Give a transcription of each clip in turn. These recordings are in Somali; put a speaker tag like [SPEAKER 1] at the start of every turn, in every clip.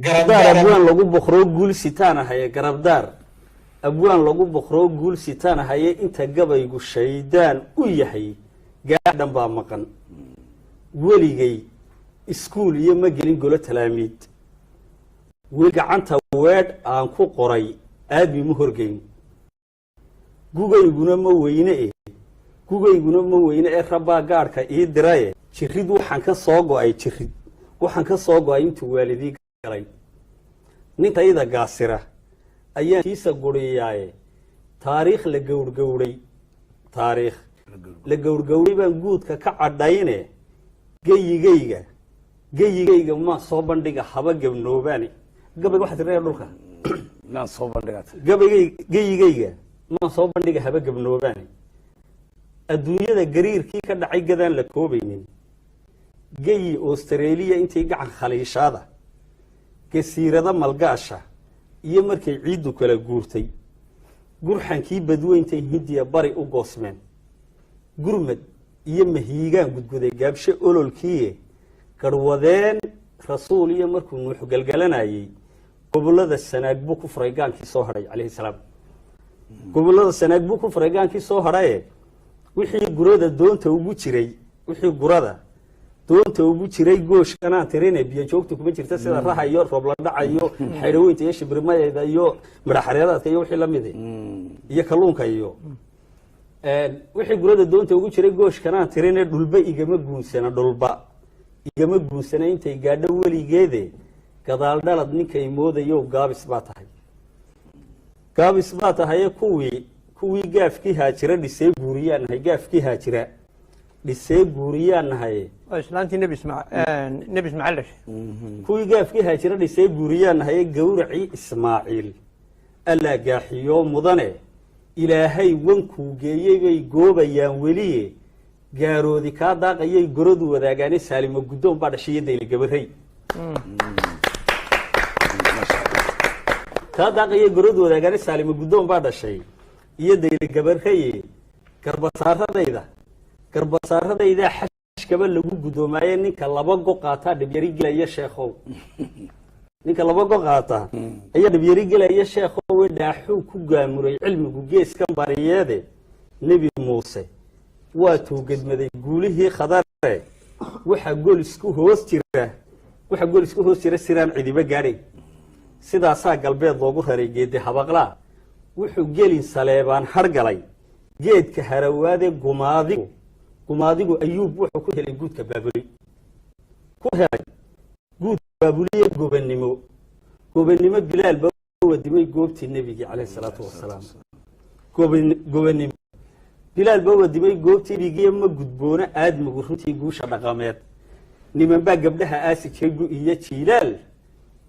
[SPEAKER 1] Garabdaar abwaan lagu boqroo guul sitaan ahaye, garabdaar abwaan lagu boqroo guul sitaan ahaye, inta gabaygu shaydaan u yahay gaadhan baa maqan. Weligay iskuul iyo ma gelin golo talaamiid, weli gacanta weedh aan ku qoray aadmi ma horgeyn. Gugayguna ma weyne e, gugayguna ma weyne ee rabbaa gaadhka ii diraye. Jirid waxaan ka soo go'ay, jirid waxaan ka soo go'ay intuu waalidii galay. Ninkayda gaasira ayaan kiisa guriyaaye. Taariikh la gowrgowray, taariikh la gowrgowray baan guudka ka cadhayne. Geyigayga, geyigayga ma soo bandhiga haba gabnoobaane. Gabayga waxaa tiraya dhulka
[SPEAKER 2] Inaan soo bandhigat.
[SPEAKER 1] Gabaygay, geyigayga maan soo bandhiga haba gabnoobaane. Adduunyada gariirkii ka dhacay gadaan la koobaynin. Geyi Austraeliya intay gacan khaliishaada, gasiirada Malgaasha iyo markay ciiddu kala guurtay, gurxankii badweyntay Hindiya bari u goosmeen. Gurmad iyo mahiigaan gudguday gaabshe ololkiiye. Garhwadeen Rasuul iyo markuu Nuux galgalanayey, gobolada Sanaag buu ku furay gaankii soo hadhay calayhi salaam. Gobolada Sanaag buu ku furay gaankii soo hadhaye. Wixii gurada doonta ugu jiray, wixii gurada doonta ugu jiray gooshkanaan tirine, biyo joogta kuma jirta, sida raha iyo roobladhaca iyo xaydhaweynta iyo shimbirmayeeda iyo midhaxareedaadka iyo wixii lamid iyo kalluunka iyo wixii gurada doonta ugu jiray gooshkanaan tirine. Dhulba igama guunsana, dhulba igama guunsana intay gaadho weligeede. Gadaal dhalad ninkay moodayo, gaabis baa tahay, gaabis baa tahaye. Kuwii gaafkii Haajira dhisee guuriyaan nahay, gaafkii Haajira dhisee guuriyaan nahay.
[SPEAKER 3] Waa islaantii Nebi Ismaaciil, Nebi Ismaaciil dhashay.
[SPEAKER 1] Kuwii gaafkii Haajira dhisee guuriyaan nahaye. Gowracii Ismaaciil Allaa gaaxiyo mudane. Ilaahay wankuu geeyey bay goobayaan weliye. Gaaroodi kaa daaqayay goradu wadaagaane. Saalimo Guddoon baa dhashay iyo Dayle Gabarey. Kaa daaqayay goradu wadaagaane, Saalimo Guddoon baa dhashay iyo Dayle Gabareye. Garbasaaradayda, garbasaaradaydaa xashkaba lagu guddoomaaye. Ninka laba go qaataa dhibyari gelaya sheekhow, ninka laba go qaata ayaa dhibyari gelaya sheekhow. Dhaaxuu ku gaamuray cilmigu geeskan bariyeede. Nebi Muuse waa tuugedmaday guulihii Khadare. Waxaa gol isku hoos jira, waxaa gol isku hoos jira siraan cidiba gaadhay. Sidaasaa galbeed loogu raray geedi habaqlaa. Wuxuu gelin Saleebaan hargalay geedka Harawaade. Gumaadigu, gumaadigu Ayuub wuxuu ku helay guudka Baabuli, ku helay guudka Baabuliye. Gobannimo, gobannimo Bilaal ba wadimay goobtii nebigii caleyhi salaatu wasalaam. Gobannimo Bilaal ba wadimay goobtii nebigiiyo. Ma gudboono aadmigu runtii guusha dhaqameed. Niman baa gabdhaha aasi jiray gu iyo jiilaal.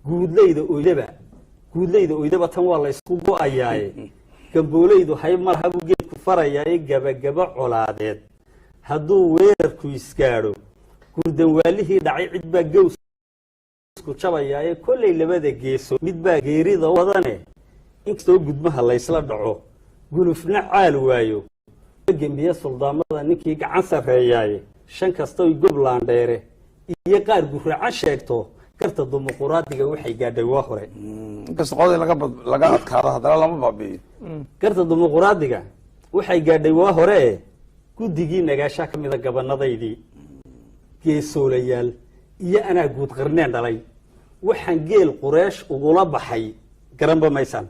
[SPEAKER 1] Guudlayda oydaba, guudlayda oydaba tan waa la ysku go'ayaaye. Gamboolaydu hay malaha buu geedku farayaaye. Gabagaba colaadeed hadduu weerarku isgaadho, gurdanwaalihii dhacay cid baa gawsku jabayaaye. Kollay labada geeso mid baa geerida wadane. Inkastoo gudmaha laysla dhaco, gulufna caal waayo, gembiye suldaamada ninkii gacan sarreeyaaye. Shan kastoy goblaandheere iyo qaar guracan sheegto, garta dimuquraadiga waxay gaadhay waa hore.
[SPEAKER 2] Inkasta qodii laga adkaado, haddana lama baabi'iyo.
[SPEAKER 1] Garta dimuquraadiga waxay gaadhay waa hore. Guddigii nagaashaa ka mida gabanadaydii geesoolayaal iyo anaa guud qarneen dhalay. Waxaan geel Qureesh ugula baxay garanba maysaan.